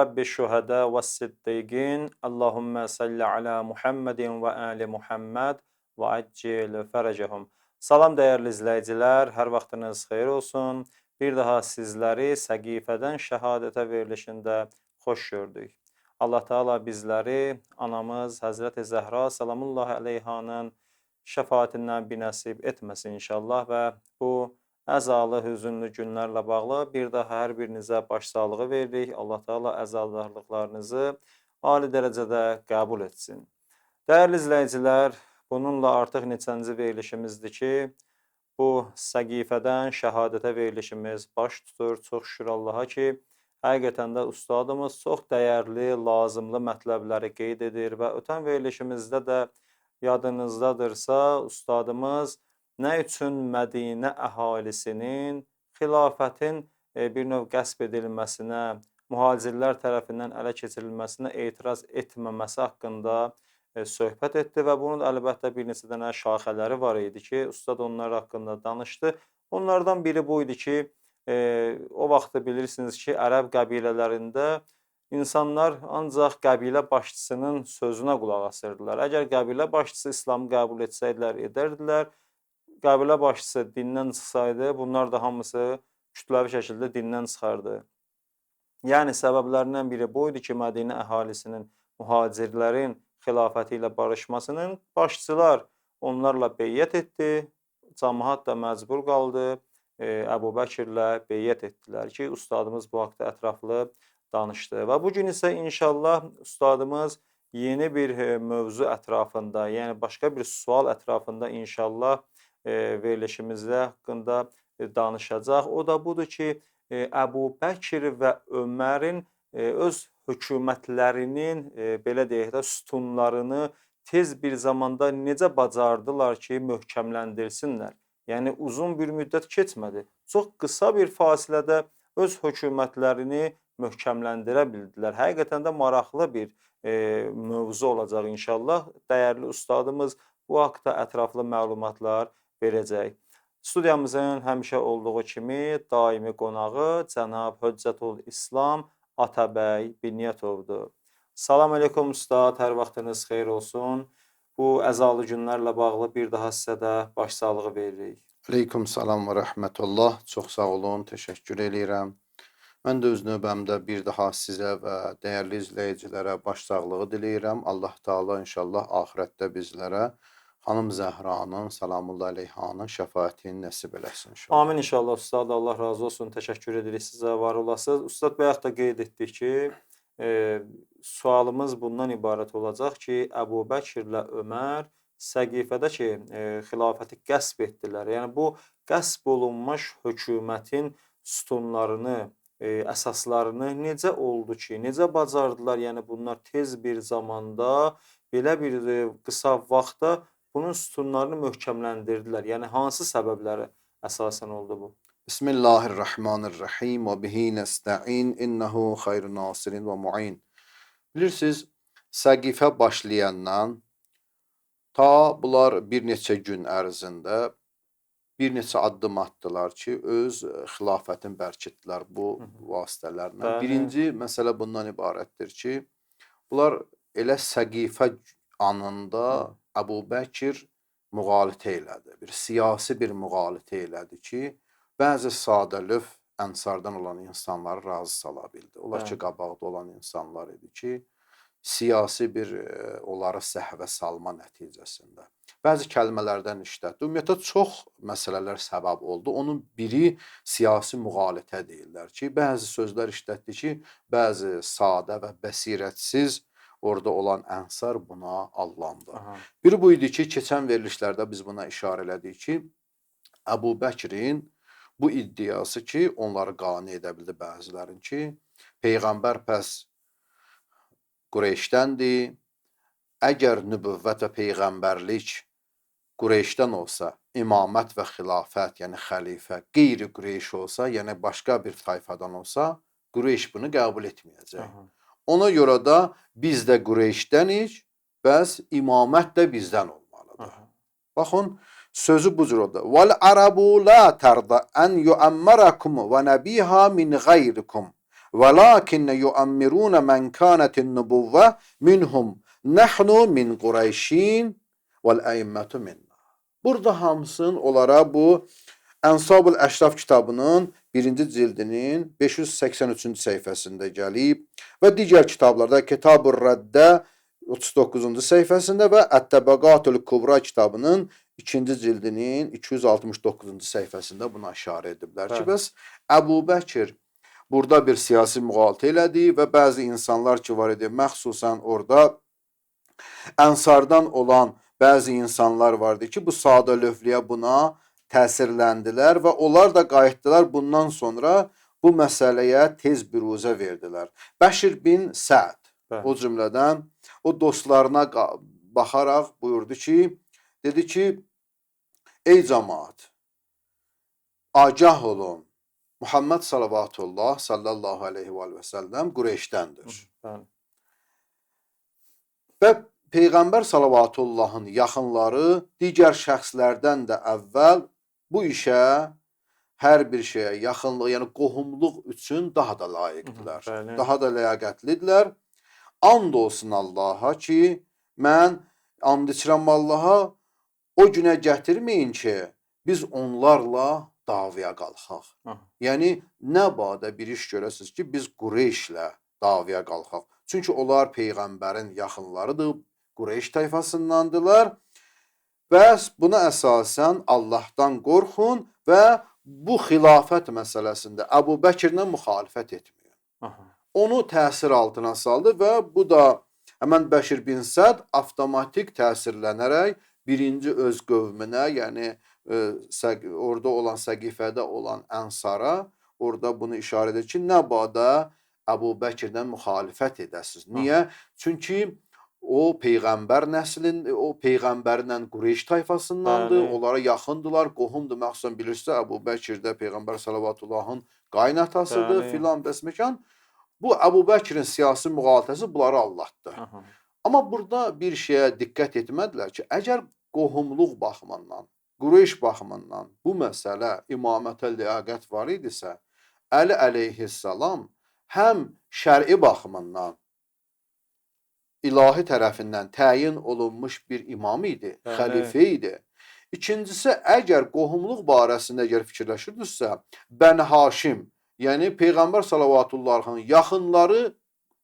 Rabbi şühədə və siddiqin. Allahümmə salli alə Muhammedin və ali Muhammed və accil fərəcəhum. Salam dəyərli izləyicilər, hər vaxtınız xeyir olsun. Bir daha sizləri Səqifədən şəhadətə verilişində xoş gördük. Allah Teala bizləri anamız Həzrəti Zəhra salamullahi əleyhanın şəfaətindən bir nəsib etməsin inşallah və bu əzalı, hüzünlü günlərlə bağlı bir daha hər birinizə başsağlığı veririk. Allah Teala əzadarlıqlarınızı ali dərəcədə qəbul etsin. Dəyərli izləyicilər, bununla artıq neçənci verilişimizdir ki, bu Səqifədən şəhadətə verilişimiz baş tutur. Çox şükür Allaha ki, həqiqətən də ustadımız çox dəyərli, lazımlı mətləbləri qeyd edir və ötən verilişimizdə də yadınızdadırsa, ustadımız nə üçün Mədinə əhalisinin xilafətin bir növ qəsb edilməsinə, mühacirlər tərəfindən ələ keçirilməsinə etiraz etməməsi haqqında söhbət etdi və bunun əlbəttə bir neçə dənə şaxələri var idi ki, ustad onlar haqqında danışdı. Onlardan biri bu idi ki, o vaxtı bilirsiniz ki, ərəb qəbilələrində insanlar ancaq qəbilə başçısının sözünə qulaq asırdılar. Əgər qəbilə başçısı İslamı qəbul etsəydilər, edərdilər. Qəbilə başçısı dindən çıxsaydı, bunlar da hamısı kütləvi şəkildə dindən çıxardı. Yəni səbəblərindən biri bu idi ki, Mədinə əhalisinin, mühacirlərin xilafəti ilə barışmasının başçılar onlarla beyyət etdi. Camaat da məcbur qaldı. Əbu Bəkirlə beyyət etdilər ki, ustadımız bu haqda ətraflı danışdı. Və bu gün isə inşallah ustadımız yeni bir mövzu ətrafında, yəni başqa bir sual ətrafında inşallah verilişimizdə haqqında danışacaq. O da budur ki, Əbu Bəkir və Ömərin öz hökumətlərinin, belə deyək də, sütunlarını tez bir zamanda necə bacardılar ki, möhkəmləndirsinlər. Yəni uzun bir müddət keçmədi. Çox qısa bir fasilədə öz hökumətlərini möhkəmləndirə bildilər. Həqiqətən də maraqlı bir mövzu olacaq inşallah. Dəyərli ustadımız bu haqda ətraflı məlumatlar verəcək. Studiyamızın həmişə olduğu kimi daimi qonağı cənab Hüccətul İslam Atabəy Binyatovdur. Salam əleykum ustad, hər vaxtınız xeyir olsun. Bu əzalı günlərlə bağlı bir daha sizə də başsağlığı veririk. Əleykum salam və rəhmətullah. Çox sağ olun, təşəkkür eləyirəm. Mən də öz növbəmdə bir daha sizə və dəyərli izləyicilərə başsağlığı diləyirəm. Allah Teala inşallah axirətdə bizlərə Xanım Zəhranın, salamullah əleyhanın şəfaətini nəsib eləsin inşallah. Amin inşallah ustad, Allah razı olsun. Təşəkkür edirik sizə, var olasınız. Ustad, bayaq da qeyd etdik ki, sualımız bundan ibarət olacaq ki, Əbu Bəkirlə Ömər Səqifədə ki, xilafəti qəsb etdilər. Yəni bu qəsb olunmuş hökumətin sütunlarını, əsaslarını necə oldu ki, necə bacardılar? Yəni bunlar tez bir zamanda, belə bir qısa vaxtda bunun sütunlarını möhkəmləndirdilər. Yəni hansı səbəblərə əsasən oldu bu? Bismillahirrahmanirrahim və bihi nəstəin innehu xeyrun nasirin və muin. Bilirsiniz, Səqifə başlayandan ta bunlar bir neçə gün ərzində bir neçə addım atdılar ki, öz xilafətini bərkitdilər bu vasitələrlə. Bəli. Birinci məsələ bundan ibarətdir ki, bunlar elə Səqifə anında Əbu Bəkir müğalitə elədi. Bir siyasi bir müğalitə elədi ki, bəzi sadəlöv ənsardan olan insanları razı sala bildi. Onlar ki, qabaqda olan insanlar idi ki, siyasi bir onları səhvə salma nəticəsində. Bəzi kəlmələrdən işlətdi. Ümumiyyətlə, çox məsələlər səbəb oldu. Onun biri siyasi müğalitə deyirlər ki, bəzi sözlər işlətdi ki, bəzi sadə və bəsirətsiz orada olan ənsar buna allandı. Aha. Biri bu idi ki, keçən verilişlərdə biz buna işarə elədik ki, Əbu Bəkirin bu iddiası ki, onları qane edə bildi bəzilərin ki, Peyğəmbər pəs Qureyşdəndir, əgər nübüvvət və peyğəmbərlik Qureyşdən olsa, imamət və xilafət, yəni xəlifə qeyri-Qureyş olsa, yəni başqa bir tayfadan olsa, Qureyş bunu qəbul etməyəcək. Aha. Ona görə də biz də Qureyşdənik, bəs imamət də bizdən olmalıdır. Aha. Baxın, sözü bu cür oldu. Vel arabu la tarda en yuammarakum ve nabiha min gayrikum. Velakinne yuammirun men kanatin nubuvve minhum nahnu min Qureyşin vel eimmetu minna. Burada hamısının onlara bu Ənsabul Əşraf kitabının 1-ci cildinin 583-cü səhifəsində gəlib və digər kitablarda Kitab-ı Rəddə 39-cu səhifəsində və Ət-Təbəqatül Kubra kitabının 2-ci cildinin 269-cu səhifəsində buna işarə ediblər ki, bəs Əbu Bəkir burada bir siyasi müğalitə elədi və bəzi insanlar ki var idi, məxsusən orada Ənsardan olan bəzi insanlar vardı ki, bu sadə lövhliyə buna təsirləndilər və onlar da qayıtdılar bundan sonra bu məsələyə tez büruzə verdilər. Bəşir bin Səd, o cümlədən o dostlarına baxaraq buyurdu ki, dedi ki, ey cəmaat, agah olun, Muhammed salavatullah sallallahu aleyhi və səlləm Qureyşdəndir. Və Peyğəmbər salavatullahın yaxınları digər şəxslərdən də əvvəl bu işə, hər bir şeyə yaxınlıq, yəni qohumluq üçün daha da layiqdilər, daha da ləyaqətlidirlər. And olsun Allaha ki, mən and içirəm Allaha, o günə gətirməyin ki, biz onlarla davaya qalxaq. Yəni, nə badə bir iş görəsiniz ki, biz Qureyşlə davaya qalxaq. Çünki onlar Peyğəmbərin yaxınlarıdır, Qureyş tayfasındandılar. Bəs buna əsasən Allahdan qorxun və bu xilafət məsələsində Əbu Bəkirlə müxalifət etməyin. Onu təsir altına saldı və bu da həmən Bəşir bin Səd avtomatik təsirlənərək birinci öz qövmünə, yəni orada olan Səqifədə olan Ənsara orada bunu işarə edir ki, nə badə Əbu Bəkirdən müxalifət edəsiniz. Niyə? Çünki o peyğəmbər nəslin, o peyğəmbərlə Qureyş tayfasındandır, onlara yaxındılar, qohumdur. Məxsusən bilirsə, Əbu Bəkir də peyğəmbər salavatullahın qaynatasıdır, filan bəsməkan. Bu Əbu Bəkirin siyasi müğalitəsi bunları aldatdı. Amma burada bir şeyə diqqət etmədilər ki, əgər qohumluq baxımından, Qureyş baxımından bu məsələ imamətə liyaqət var idisə, Əli əleyhissalam həm şər'i baxımından ilahi tərəfindən təyin olunmuş bir imam idi, xəlifə idi. İkincisi, əgər qohumluq barəsində əgər fikirləşirdinizsə, Bəni Haşim, yəni Peyğəmbər salavatullahın yaxınları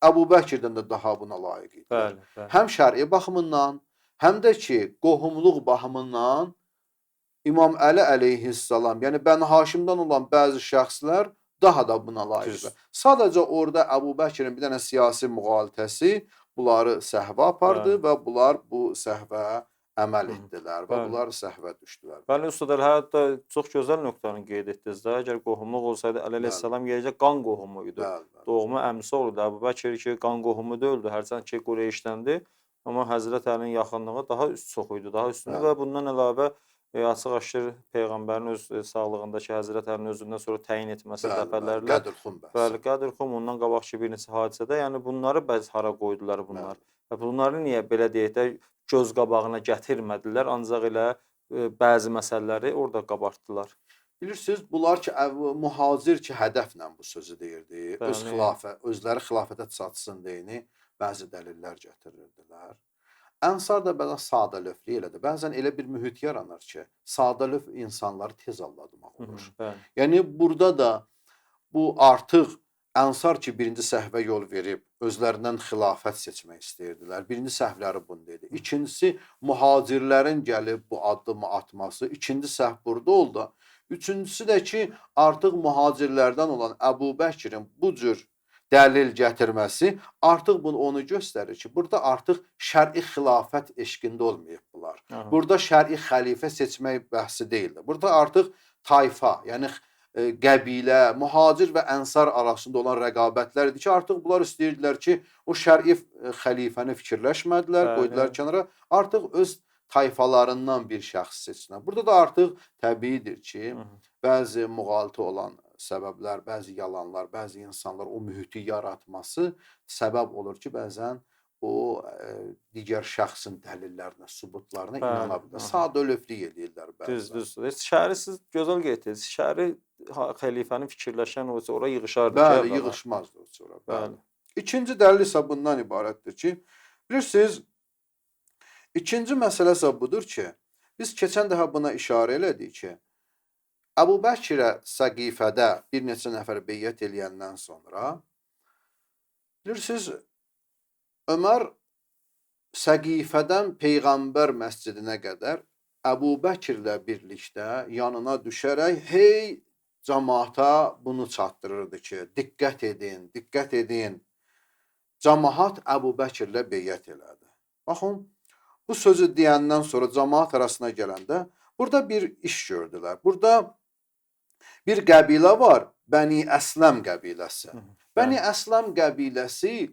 Əbu Bəkirdən də daha buna layiq idilər. Həm şər'i baxımından, həm də ki, qohumluq baxımından İmam Əli əleyhissalam, yəni Bəni Haşimdən olan bəzi şəxslər daha da buna layiqdir. Sadəcə orada Əbu Bəkirin bir dənə siyasi müğalitəsi bunları səhvə apardı və bunlar bu səhvə əməl etdilər və bunlar səhvə düşdülər. Bəli, Ustad, hətta çox gözəl nöqtəni qeyd etdiniz də. Əgər qohumluq olsaydı, Əli əleyhissalam yerəcə qan qohumu idi. Doğma əmisi olurdu. Əbu Bəkir ki, qan qohumu deyildi. Hərçənd ki, Qureyşdəndir, amma Həzrət Əlinin yaxınlığı daha çox idi, daha üstündür və bundan əlavə açıq-aşkar Peyğəmbərin öz sağlığındakı Həzrət Əlinin özündən sonra təyin etməsi dəfələrlə. Qədir Xum bəhsi. Bəli, Qədir Xum ondan qabaqki bir neçə hadisədə, yəni bunları bəzi hara qoydular bunlar. Və bunları niyə belə deyək də göz qabağına gətirmədilər, ancaq elə bəzi məsələləri orada qabartdılar. Bilirsiniz, bunlar ki, mühacir ki, hədəflə bu sözü deyirdi, öz xilafə, özləri xilafətə çatsın deyini bəzi dəlillər gətirirdilər. Ənsar da bəzən sadə lövhli elədir. Bəzən elə bir mühit yaranır ki, sadə lövh insanları tez aldatmaq olur. Yəni burada da bu artıq Ənsar ki, birinci səhvə yol verib, özlərindən xilafət seçmək istəyirdilər. Birinci səhvləri bunu dedi. İkincisi, mühacirlərin gəlib bu addımı atması. İkinci səhv burada oldu. Üçüncüsü də ki, artıq mühacirlərdən olan Əbu Bəkirin bu cür dəlil gətirməsi artıq bunu onu göstərir ki, burada artıq şər'i xilafət eşqində olmayıb bunlar. Burada şər'i xəlifə seçmək bəhsi deyildi. Burada artıq tayfa, yəni qəbilə, mühacir və ənsar arasında olan rəqabətlər idi ki, artıq bunlar istəyirdilər ki, o şər'i xəlifəni fikirləşmədilər, qoydular kənara, artıq öz tayfalarından bir şəxs seçsinlər. Burada da artıq təbiidir ki, bəzi müğalitə olan səbəblər, bəzi yalanlar, bəzi insanlar o mühiti yaratması səbəb olur ki, bəzən o digər şəxsin dəlillərinə, sübutlarına inana bilər. Sadəlövhlük eləyirlər bəzən. Düz, düz. Şəri siz gözəl qeyd etdiniz. Şəri xəlifənin fikirləşən olsa ora yığışardı. Bəli, yığışmazdı o ora. Bəli. İkinci dəlil isə bundan ibarətdir ki, bilirsiniz, ikinci məsələ isə budur ki, biz keçən dəfə buna işarə elədik ki, Əbu Bəkirə Səqifədə bir neçə nəfər beyyət eləyəndən sonra, bilirsiniz, Ömər Səqifədən Peyğəmbər məscidinə qədər Əbu Bəkirlə birlikdə yanına düşərək hey camaata bunu çatdırırdı ki, diqqət edin, diqqət edin. Camaat Əbu Bəkirlə beyyət elədi. Baxın, bu sözü deyəndən sonra camaat arasına gələndə burada bir iş gördülər. Burada bir qəbilə var, Bəni Əsləm qəbiləsi. Bəni Əsləm qəbiləsi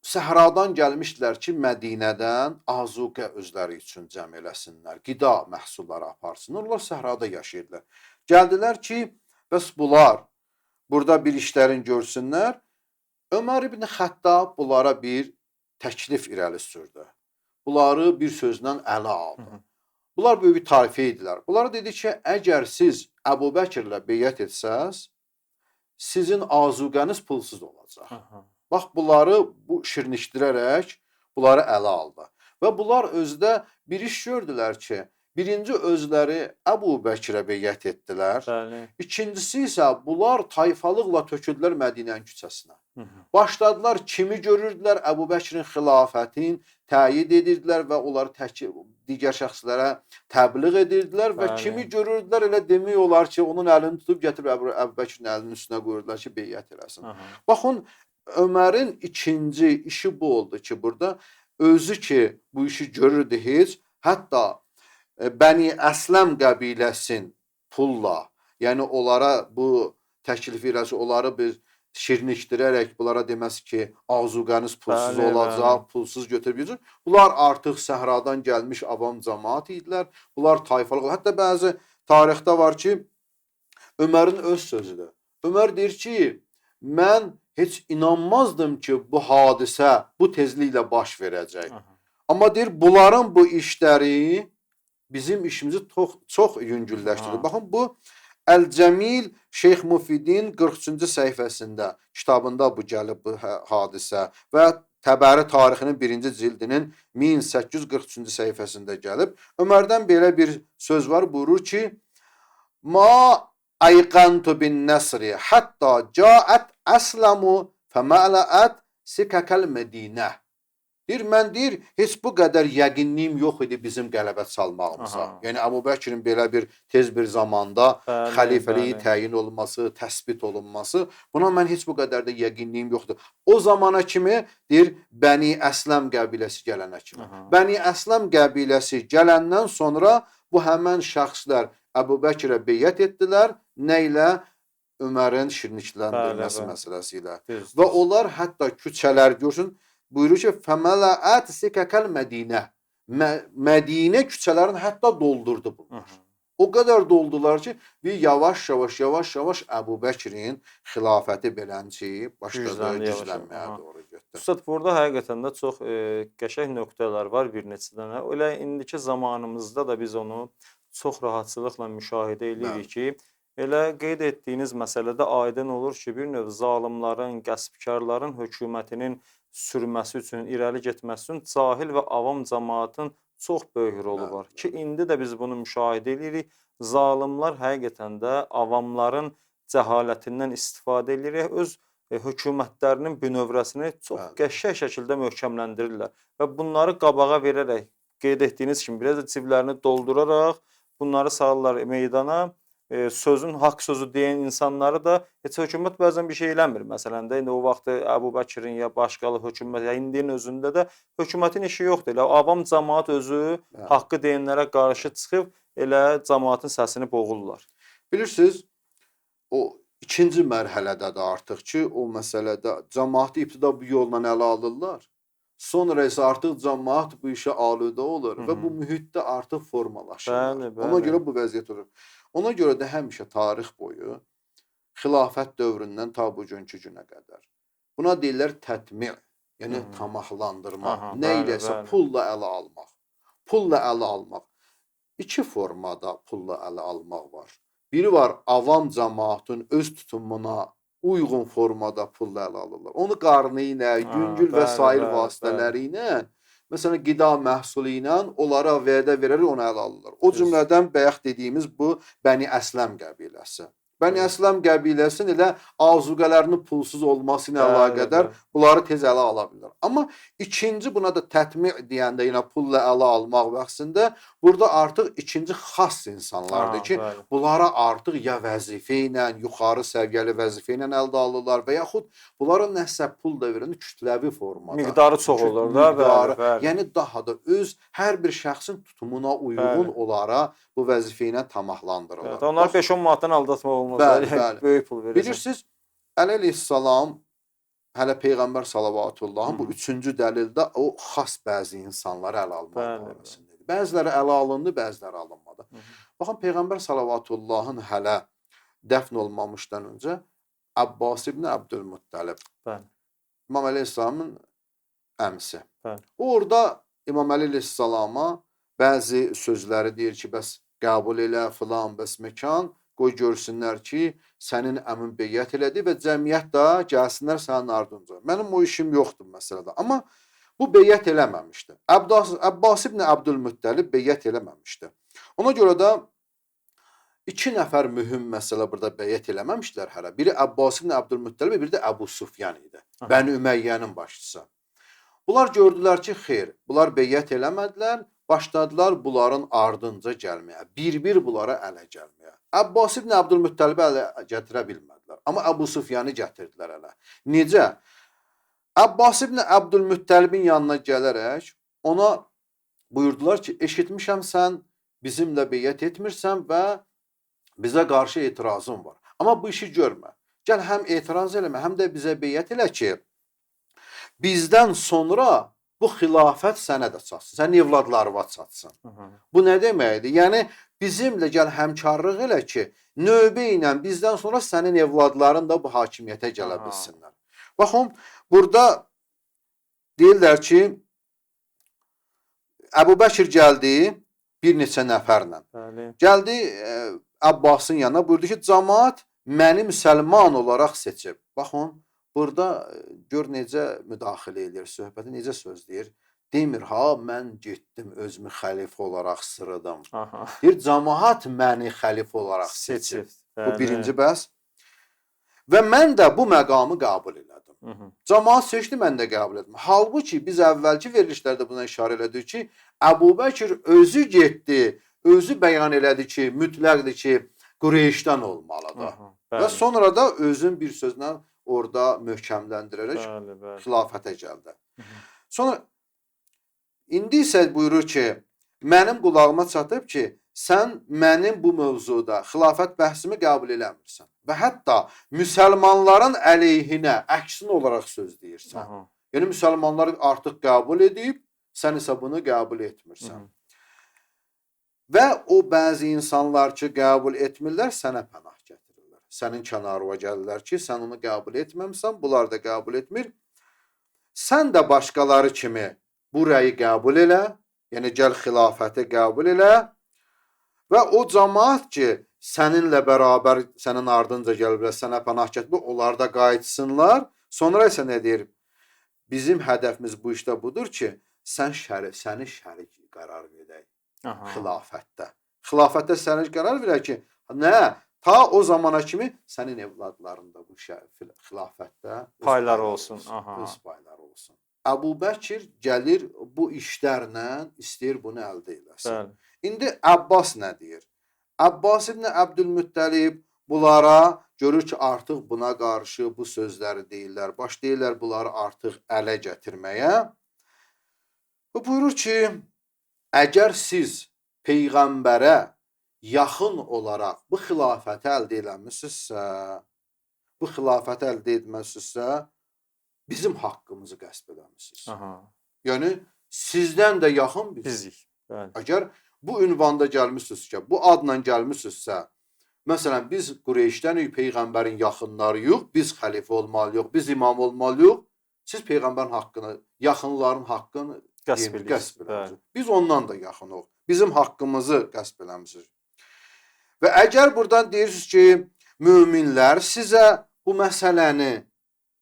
səhradan gəlmişdilər ki, Mədinədən azuqə özləri üçün cəm eləsinlər, qida məhsulları aparsınlar. Onlar səhrada yaşayırdılar. Gəldilər ki, bəs bunlar burada bir işlərin görsünlər. Ömər ibn Xəttab bunlara bir təklif irəli sürdü. Bunları bir sözlə ələ aldı. Bunlar böyük bir tayfə idilər. Bunlara dedi ki, əgər siz Əbu Bəkirlə beyyət etsəz, sizin azuqəniz pulsuz olacaq. Bax, bunları bu şirinişdirərək bunları ələ aldı. Və bunlar özdə bir iş gördülər ki, birinci özləri Əbu Bəkirə beyyət etdilər. Bəli. İkincisi isə bunlar tayfalıqla töküldülər Mədinənin küçəsinə. Başladılar, kimi görürdülər, Əbu Bəkirin xilafətin təyid edirdilər və onları digər şəxslərə təbliğ edirdilər və kimi görürdülər, elə demək olar ki, onun əlini tutub gətirib Əbu Bəkirin əlinin üstünə qoyurdular ki, beyyət eləsin. Baxın, Ömərin ikinci işi bu oldu ki, burada özü ki, bu işi görürdü heç, hətta Bəni Əsləm qəbiləsin pulla, yəni onlara bu təklif eləsi, onları bir şirinişdirərək bunlara deməsi ki, azuqəniz pulsuz olacaq, pulsuz götürüb gedəcək. Bunlar artıq səhradan gəlmiş avam camaat idilər. Bunlar tayfalıq. Hətta bəzi tarixdə var ki, Ömərin öz sözüdür. Ömər deyir ki, mən heç inanmazdım ki, bu hadisə bu tezliklə baş verəcək. Amma deyir, bunların bu işləri bizim işimizi çox yüngülləşdirir. Baxın, bu Əl-Cəmil Şeyx Mufidin 43-cü səhifəsində, kitabında bu gəlib bu hadisə və Təbəri tarixinin birinci cildinin 1843-cü səhifəsində gəlib. Ömərdən belə bir söz var, buyurur ki, Ma ayqantu bin nəsri hətta caət əsləmu fəmələət sikəkəl Mədinə. Deyir, mən deyir, heç bu qədər yəqinliyim yox idi bizim qələbə çalmağımıza. Yəni, Əbu Bəkirin belə bir tez bir zamanda xəlifəliyi təyin olunması, təsbit olunması, buna mən heç bu qədər də yəqinliyim yoxdur. O zamana kimi, deyir, Bəni Əsləm qəbiləsi gələnə kimi. Bəni Əsləm qəbiləsi gələndən sonra bu həmən şəxslər Əbu Bəkirə beyyət etdilər. Nə ilə? Ömərin şirnikləndirməsi məsələsi ilə. Və onlar hətta küçələr görsün, buyurur ki, fəmələət sikəkəl Mədinə. Mədinə küçələrini hətta doldurdu bunlar. O qədər doldular ki, bir yavaş-yavaş Əbu Bəkirin xilafəti belənçi başladı güclənməyə doğru getdi. Üstad, burada həqiqətən də çox qəşəng nöqtələr var bir neçə dənə. Elə indiki zamanımızda da biz onu çox rahatçılıqla müşahidə edirik ki, elə qeyd etdiyiniz məsələdə aydın olur ki, bir növ zalimların, qəsbkarların hökumətinin sürməsi üçün, irəli getməsi üçün cahil və avam cəmaatın çox böyük rolu var. Ki, indi də biz bunu müşahidə edirik. Zalimlar həqiqətən də avamların cəhalətindən istifadə edirik. Öz hökumətlərinin bünövrəsini çox qəşəng şəkildə möhkəmləndirirlər. Və bunları qabağa verərək, qeyd etdiyiniz kimi, biraz da ciblərini dolduraraq bunları salırlar meydana. Sözün haqq sözü deyən insanları da heç hökumət bəzən bir şey eləmir. Məsələn də, indi o vaxtı Əbu Bəkirin ya başqalı hökumət, ya indinin özündə də hökumətin işi yoxdur. Elə avam camaat özü haqqı deyənlərə qarşı çıxıb elə camaatın səsini boğurlar. Bilirsiniz, o ikinci mərhələdə də artıq ki, o məsələdə camaatı ibtida bu yolla ələ alırlar. Sonra isə artıq camaat bu işə aludə olur və bu mühitdə artıq formalaşırlar. Bəli, bəli. Ona görə bu vəziyyət olur. Ona görə də həmişə tarix boyu xilafət dövründən ta bugünkü günə qədər. Buna deyirlər tətmi'. Yəni tamahlandırmaq, nə Bəli, ilə isə bəli. Pulla ələ almaq. Pulla ələ almaq. İki formada pulla ələ almaq var. Biri var avam cəmaatın öz tutumuna uyğun formada pulla ələ alırlar. Onu qarnı ilə, yüngül və sair vasitələri ilə, məsələn qida məhsulu ilə onlara vədə verərək onu ələ alırlar. O cümlədən bayaq dediyimiz bu Bəni Əsləm qəbiləsi. Bəni Əsləm qəbiləsinin elə azuqələrinin pulsuz olması ilə əlaqədar bunları tez ələ ala bilər. Amma ikinci buna da tətmi deyəndə yenə pulla ələ almaq bəxsində burada artıq ikinci xas insanlardır ki, bunlara artıq ya vəzifə ilə, yuxarı səviyyəli vəzifə ilə əldə alırlar və yaxud bunlara nəsə pul da verəndə kütləvi formada. Miqdarı çox olur da, miqdarı, bəli, bəli. Yəni daha da öz hər bir şəxsin tutumuna uyğun onlara bu vəzifə ilə tamahlandırırlar. Evet, onlar 5-10 manatdan aldatmaq olmaz. Bəli, bəli. Böyük pul verirsən. Bilirsiniz, Əli əleyhissalam hələ Peyğəmbər salavatullahın bu üçüncü dəlildə o xas bəzi insanları ələ almaq barəsindədir. Bəziləri ələ alındı, bəziləri alınmadı. Baxın, Peyğəmbər salavatullahın hələ dəfn olmamışdan öncə Abbas ibn Əbdülmüttəlib, İmam Əli əleyhissalamın əmisi. Bəli. O orada İmam Əli əleyhissalama bəzi sözləri deyir ki, bəs qəbul elə filan, bəs məkan, qoy görsünlər ki, sənin əmin beyyət elədi və cəmiyyət də gəlsinlər sənin ardınca. Mənim o işim yoxdur məsələdə. Amma bu beyyət eləməmişdi. Abbas ibn Əbdülmüttəlib beyyət eləməmişdi. Ona görə də iki nəfər mühüm məsələ burada beyyət eləməmişdilər hələ. Biri Abbas ibn Əbdülmüttəlib, biri də Əbu Sufyan idi. Bəni Üməyyənin başçısı. Bunlar gördülər ki, xeyr, bunlar beyyət eləmədilər, başladılar bunların ardınca gəlməyə, bir-bir bunlara ələ gəlməyə. Abbas ibn Əbdülmüttəlibi ələ gətirə bilmədilər. Amma Əbu Sufyanı gətirdilər ələ. Necə? Abbas ibn Əbdülmüttəlibin yanına gələrək ona buyurdular ki, eşitmişəm sən bizimlə beyyət etmirsən və bizə qarşı etirazın var. Amma bu işi görmə. Gəl həm etiraz eləmə, həm də bizə beyyət elə ki, bizdən sonra bu xilafət sənə də çatsın, sənin evladlarına çatsın. Bu nə deməkdir? Yəni, bizimlə gəl həmkarlıq elə ki, növbə ilə bizdən sonra sənin evladların da bu hakimiyyətə gələ bilsinlər. Baxın, burada deyirlər ki, Əbu Bəkir gəldi bir neçə nəfərlə. Bəli. Gəldi Abbasın yanına, buyurdu ki, camaat məni müsəlman olaraq seçib. Baxın, burada gör necə müdaxilə edir söhbətə, necə söz deyir. Demir, ha, mən getdim özümü xəlifə olaraq sırıdım. Deyir, camaat məni xəlifə olaraq seçib. Bu birinci bəhs. Və mən də bu məqamı qəbul elədim. Camaat seçdi, mən də qəbul etdim. Halbuki biz əvvəlki verilişlərdə buna işarə elədik ki, Əbu Bəkir özü getdi, özü bəyan elədi ki, mütləqdir ki, Qureyşdən olmalıdır. Və sonra da özün bir sözlə orada möhkəmləndirərək xilafətə gəldi. Sonra indi isə buyurur ki, mənim qulağıma çatıb ki, sən mənim bu mövzuda xilafət bəhsimi qəbul eləmirsən və hətta müsəlmanların əleyhinə əksin olaraq söz deyirsən. Yəni müsəlmanlar artıq qəbul edib, sən isə bunu qəbul etmirsən. Və o bəzi insanlar ki, qəbul etmirlər, sənə pənah gətirirlər. Sənin kənarına gəlirlər ki, sən onu qəbul etməmsən, bunlar da qəbul etmir. Sən də başqaları kimi bu rəyi qəbul elə, yəni gəl xilafəti qəbul elə və o camaat ki, səninlə bərabər, sənin ardınca gəliblər, sənə pənah gətirib, onlar da qayıtsınlar. Sonra isə nə deyir? Bizim hədəfimiz bu işdə budur ki, səni şərik qərar verək xilafətdə. Xilafətdə səni qərar verək ki, nə? Ta o zamana kimi sənin evladların da bu xilafətdə payları olsun. Öz payları olsun. Əbu Bəkir gəlir bu işlərlə, istəyir bunu əldə eləsin. Bəli. İndi Abbas nə deyir? Abbas ibn Əbdülmüttəlib bunlara görür ki, artıq buna qarşı bu sözləri deyirlər. Başlayırlar bunları artıq ələ gətirməyə. Və buyurur ki, əgər siz Peyğəmbərə yaxın olaraq bu xilafəti əldə eləmişsinizsə, bu xilafəti əldə etməsinizsə, bizim haqqımızı qəsb eləmişsiniz. Yəni, sizdən də yaxın bizik. Əgər bu ünvanda gəlmişsinizsə, bu adla gəlmişsinizsə, məsələn, biz Qureyşdənik, Peyğəmbərin yaxınlarıyıq, biz xəlifə olmalıyıq, biz imam olmalıyıq, Siz peyğəmbərin haqqını, yaxınların haqqını qəsb eləmisiniz. Biz ondan da yaxınıq. Bizim haqqımızı qəsb eləmisiniz. Və əgər buradan deyirsiniz ki, möminlər sizə bu məsələni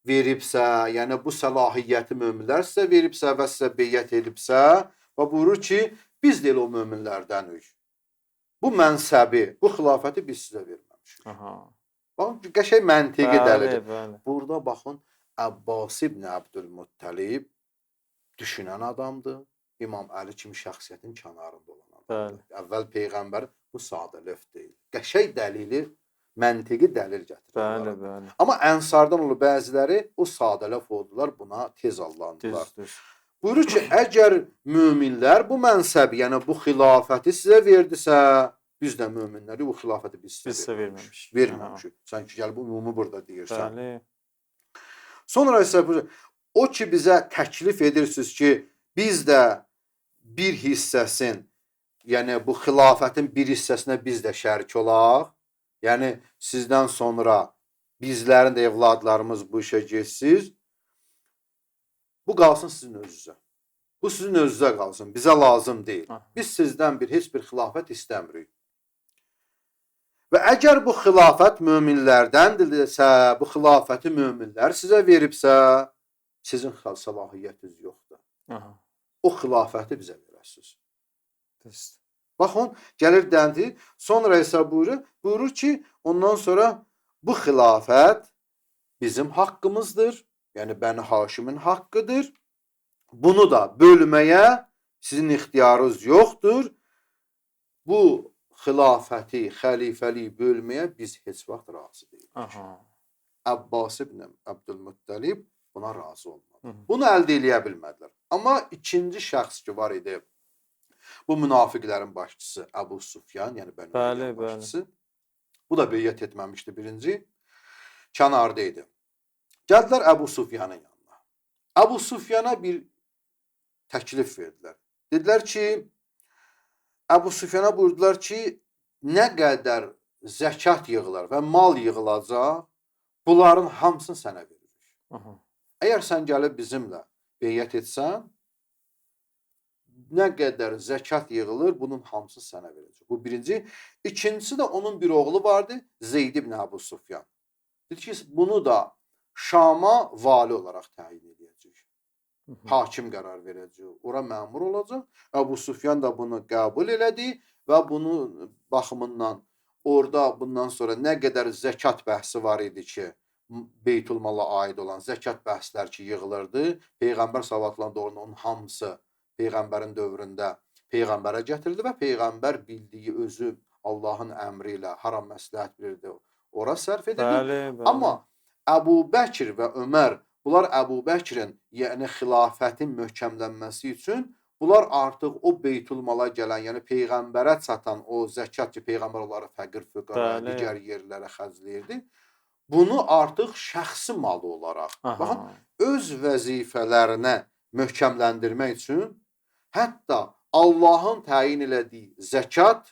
veribsə, yəni bu səlahiyyəti möminlər sizə veribsə və sizə beyyət edibsə və buyurur ki, biz də elə o möminlərdənik. Bu mənsəbi, bu xilafəti biz sizə verməmişik. Aha. Baxın, qəşəng məntiqi dəlildir. Bəli. Burada baxın, Əbbas ibn Əbdülmüttəlib düşünən adamdır. İmam Əli kimi şəxsiyyətin kənarında olan adamdır. Bəli. Əvvəl peyğəmbər bu sadəlöv deyil. Qəşəng dəlili, məntiqi dəlil gətirir. Bəli, bəli. Amma ənsardan olub bəziləri o sadəlöv oldular, buna tez allandılar. Düz. Buyurur ki, əgər möminlər bu mənsəbi, yəni bu xilafəti sizə verdisə, biz də möminləri bu xilafəti biz sizə verməmişik. Verməmişik. Sən ki, gəl bu ümumi burada deyirsən. Bəli. Sonra isə o ki, bizə təklif edirsiniz ki, biz də bir hissəsin, yəni bu xilafətin bir hissəsinə biz də şərik olaq. Yəni sizdən sonra bizlərin də evladlarımız bu işə geçsiz. Bu qalsın sizin özünüzə. Bu sizin özünüzə qalsın. Bizə lazım deyil. Aha. Biz sizdən heç bir xilafət istəmirik. Və əgər bu xilafət möminlərdəndirsə, bu xilafəti möminlər sizə veribsə, sizin səlahiyyətiniz yoxdur. Aha. O xilafəti bizə verəsiniz. Düzdür. Baxın, gəlir dəndi. Sonra isə buyurur ki, ondan sonra bu xilafət bizim haqqımızdır. Yəni Bəni Haşimin haqqıdır. Bunu da bölməyə sizin ixtiyarınız yoxdur. Bu xilafəti, xəlifəliyi bölməyə biz heç vaxt razı deyilik. Aha. Əbbas ibn Əbdülmüttəlib buna razı olmadı. Hı. Bunu əldə eləyə bilmədilər. Amma ikinci şəxs ki var idi, bu münafiqlərin başçısı Əbu Sufyan, yəni Bəni Üməyyənin başçısı. Bu da beyyət etməmişdi birinci. Kənarda idi. Gəldilər Əbu Sufyanın yanına. Əbu Sufyana bir təklif verdilər. Dedilər ki, Əbu Sufyana buyurdular ki, nə qədər zəkat yığılır və mal yığılacaq, bunların hamısını sənə veririk. Aha. Əgər sən gəlib bizimlə beyyət etsən, nə qədər zəkat yığılır, bunun hamısını sənə verəcək. Bu birinci. İkincisi də onun bir oğlu vardı, Zeyd ibn Əbu Sufyan. Dedi ki, bunu da Şama vali olaraq təyin edəcək. Hakim qərar verəcək, ora məmur olacaq. Əbu Sufyan da bunu qəbul elədi və bunun baxımından orada bundan sonra nə qədər zəkat bəhsi var idi ki, Beytülmala aid olan zəkat bəhslər ki yığılırdı, Peyğəmbər sallallahu əleyhi onun hamısı Peyğəmbərin dövründə Peyğəmbərə gətirildi və Peyğəmbər bildiyi özü Allahın əmri ilə hara məsləhət bilirdi, ora sərf edirdi. Bəli, bəli. Amma Əbu Bəkir və Ömər, bunlar Əbu Bəkrin, yəni xilafətin möhkəmlənməsi üçün bunlar artıq o Beytülmala gələn, yəni Peyğəmbərə çatan o zəkat ki, Peyğəmbər onları fəqir, füqara, digər yerlərə xərcləyirdi. Bunu artıq şəxsi malı olaraq, Aha. baxın, öz vəzifələrinə möhkəmləndirmək üçün hətta Allahın təyin elədiyi zəkat,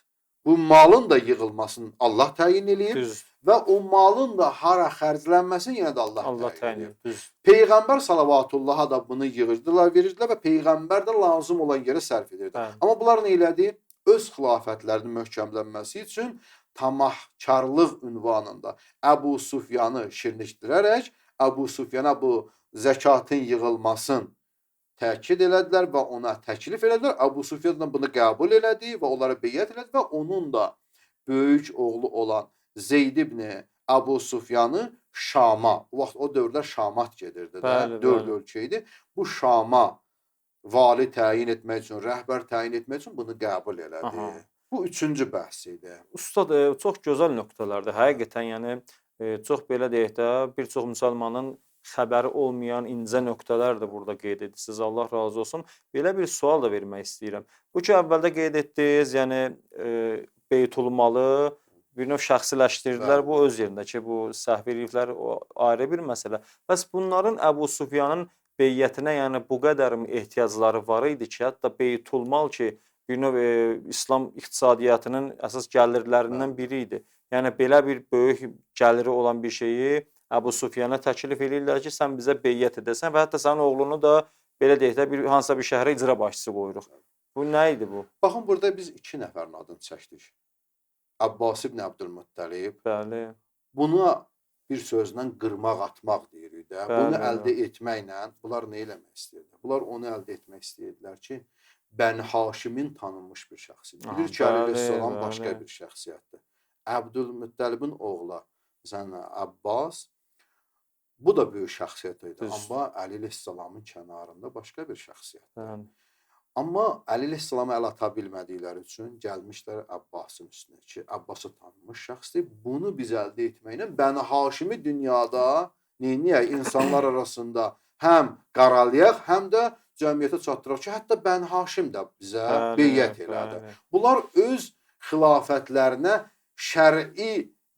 bu malın da yığılmasını Allah təyin eləyib. Düz. Və o malın da hara xərclənməsini yenə də Allah təyin edir. Düz. Peyğəmbər salavatullaha da bunu yığırdılar, verirdilər və Peyğəmbər də lazım olan yerə sərf edirdi. Bəli. Amma bunlar nə elədi? Öz xilafətlərinin möhkəmlənməsi üçün tamahkarlıq ünvanında Əbu Sufyanı şirnikdirərək Əbu Sufyana bu zəkatın yığılmasını təkid elədilər və ona təklif elədilər. Əbu Sufyan da bunu qəbul elədi və onlara beyyət elədi və onun da böyük oğlu olan Zeyd ibn Əbu Sufyanı Şama, o vaxt o dövrdə Şamat gedirdi də, Bəli, dörd bəli. ölkə idi. Bu Şama vali təyin etmək üçün, rəhbər təyin etmək üçün bunu qəbul elədi. Aha. Bu üçüncü bəhs idi. Ustad, çox gözəl nöqtələrdir. Həqiqətən, yəni çox belə deyək də, bir çox müsəlmanın xəbəri olmayan incə nöqtələr də burada qeyd edirsiniz. Allah razı olsun. Belə bir sual da vermək istəyirəm. Bu ki, əvvəldə qeyd etdiniz, yəni Beytülmalı bir növ şəxsiləşdirdilər. Bəli. Bu öz yerində ki, bu səhv eləyiblər, o ayrı bir məsələ. Bəs bunların Əbu Sufyanın beyyətinə, yəni bu qədər ehtiyacları var idi ki, hətta Beytülmal ki, bir növ İslam iqtisadiyyatının əsas gəlirlərindən biri idi. Yəni belə bir böyük gəliri olan bir şeyi Əbu Sufyana təklif eləyirlər ki, sən bizə beyyət edəsən və hətta sənin oğlunu da belə deyək də bir hansısa bir şəhərə icra başçısı qoyuruq. Bu nə idi bu? Baxın, burada biz iki nəfərin adını çəkdik. Abbas ibn Əbdülmüttəlib. Bəli. Buna bir sözlə qırmaq atmaq deyirik də. Bəli, Bunu əldə etməklə bunlar nə eləmək istəyirdilər? Bunlar onu əldə etmək istəyirdilər ki, Bəni Haşimin tanınmış bir şəxsidir. Bilir ki, Əli əleyhissalam başqa bir şəxsiyyətdir. Əbdülmüttəlibin oğlu, məsələn, Abbas, bu da böyük şəxsiyyət idi. Amma Əli əleyhissalamın kənarında başqa bir şəxsiyyətdir. Bəli. Amma Əli əleyhissalama əl ata bilmədikləri üçün gəlmişlər Abbasın üstünə ki, Abbası tanınmış şəxsdir. Bunu biz əldə etməklə Bəni Haşimi dünyada neyniyək? İnsanlar arasında həm qaralayaq, həm də cəmiyyətə çatdıraq ki, hətta Bəni Haşim də bizə beyyət elədi. Bunlar öz xilafətlərinə şər'i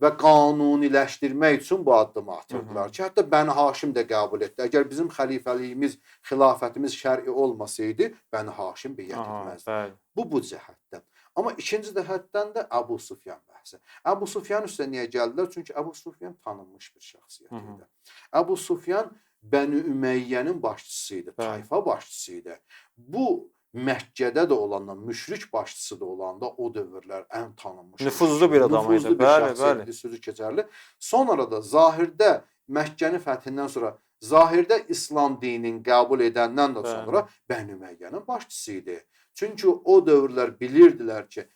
və qanuniləşdirmək üçün bu addımı atırdılar ki, hətta Bəni Haşim də qəbul etdi. Əgər bizim xəlifəliyimiz, xilafətimiz şər'i olmasaydı, Bəni Haşim beyyət etməzdi. Bəli. Bu cəhətdən. Amma ikinci cəhətdən də Əbu Sufyan bəhsi. Əbu Sufyan üstə niyə gəldilər? Çünki Əbu Sufyan tanınmış bir şəxsiyyət idi. Əbu Sufyan Bəni Üməyyənin başçısı idi, tayfa başçısı idi. Bu Məkkədə də olanda, müşrik başçısı da olanda o dövrlər ən tanınmış, nüfuzlu bir adam idi. Nüfuzlu bir şəxsiyyət, sözü keçərli. Sonra da zahirdə Məkkəni fəthindən sonra, zahirdə İslam dininin qəbul edəndən də sonra Bəni Üməyyənin başçısı idi. Çünki o dövrlər bilirdilər ki,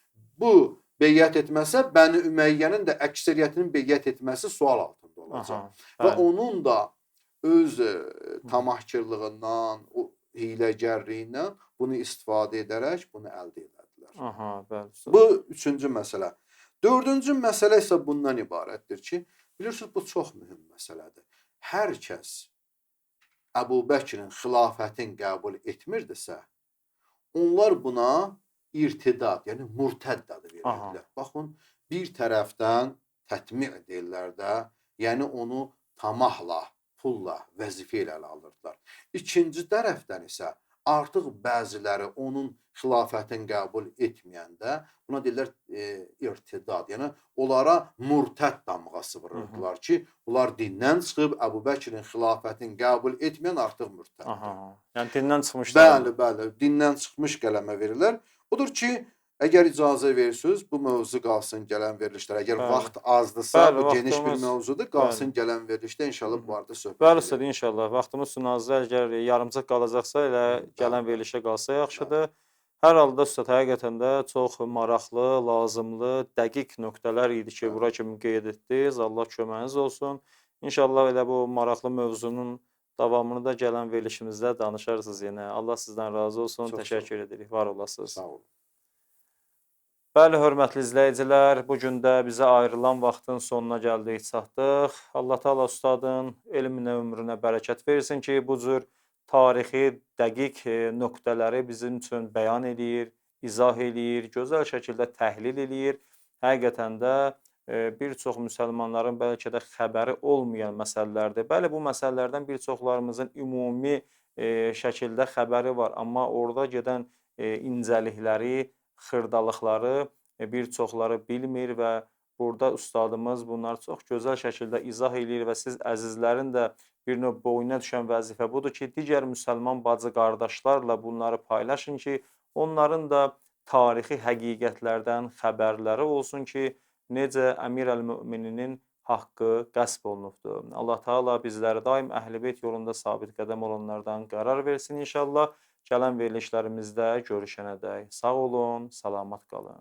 bu beyyət etməsə, Bəni Üməyyənin də əksəriyyətinin beyyət etməsi sual altında olacaq. Və onun da öz tamahkarlığından, o hiləgərliyindən bunu istifadə edərək bunu əldə elədilər. Aha, bəli. Bu üçüncü məsələ. Dördüncü məsələ isə bundan ibarətdir ki, bilirsiniz, bu çox mühüm məsələdir. Hər kəs Əbu Bəkrin xilafətin qəbul etmirdisə, onlar buna irtidad, yəni murtədd adı verirdilər. Baxın, bir tərəfdən tətmi deyirlər də, yəni onu tamahla, pulla, vəzifə ilə ələ alırdılar. İkinci tərəfdən isə artıq bəziləri onun xilafətini qəbul etməyəndə buna deyirlər irtidad, yəni onlara murtəd damğası vururdular ki, bunlar dindən çıxıb, Əbu Bəkrin xilafətini qəbul etməyən artıq mürtəddir. Yəni dindən çıxmışlar. Bəli, bəli, dindən çıxmış qələmə verirlər. Odur ki, əgər icazə verirsiniz, bu mövzu qalsın gələn verilişlərə. Əgər vaxt azdısa, bəli, bu geniş bir mövzudur, qalsın gələn verilişdə inşallah bu arada söhbət. Bəli, ustad, inşallah. Vaxtımız üçün azdır. Əgər yarımçıq qalacaqsa, elə gələn verilişə qalsa yaxşıdır. Hər halda ustad, həqiqətən də çox maraqlı, lazımlı, dəqiq nöqtələr idi ki, bura kimi qeyd etdiniz. Allah köməyiniz olsun. İnşallah elə bu maraqlı mövzunun davamını da gələn verilişimizdə danışarsınız yenə. Allah sizdən razı olsun. Çox Təşəkkür edirik. Var olasınız. Sağ olun. Bəli, hörmətli izləyicilər, bu gün də bizə ayrılan vaxtın sonuna gəldik, çatdıq. Allah Teala ustadın elminə, ömrünə bərəkət versin ki, bu cür tarixi, dəqiq nöqtələri bizim üçün bəyan eləyir, izah eləyir, gözəl şəkildə təhlil eləyir. Həqiqətən də bir çox müsəlmanların bəlkə də xəbəri olmayan məsələlərdir. Bəli, bu məsələlərdən bir çoxlarımızın ümumi şəkildə xəbəri var, amma orada gedən incəlikləri, xırdalıqları bir çoxları bilmir və burada ustadımız bunları çox gözəl şəkildə izah eləyir və siz əzizlərin də bir növ boynuna düşən vəzifə budur ki, digər müsəlman bacı qardaşlarla bunları paylaşın ki, onların da tarixi həqiqətlərdən xəbərləri olsun ki, necə Əmir əl-Mömininin haqqı qəsb olunubdur. Allah Teala bizləri daim Əhl-i Beyt yolunda sabit qədəm olanlardan qərar versin inşallah. Gələn verilişlərimizdə görüşənədək sağ olun, salamat qalın.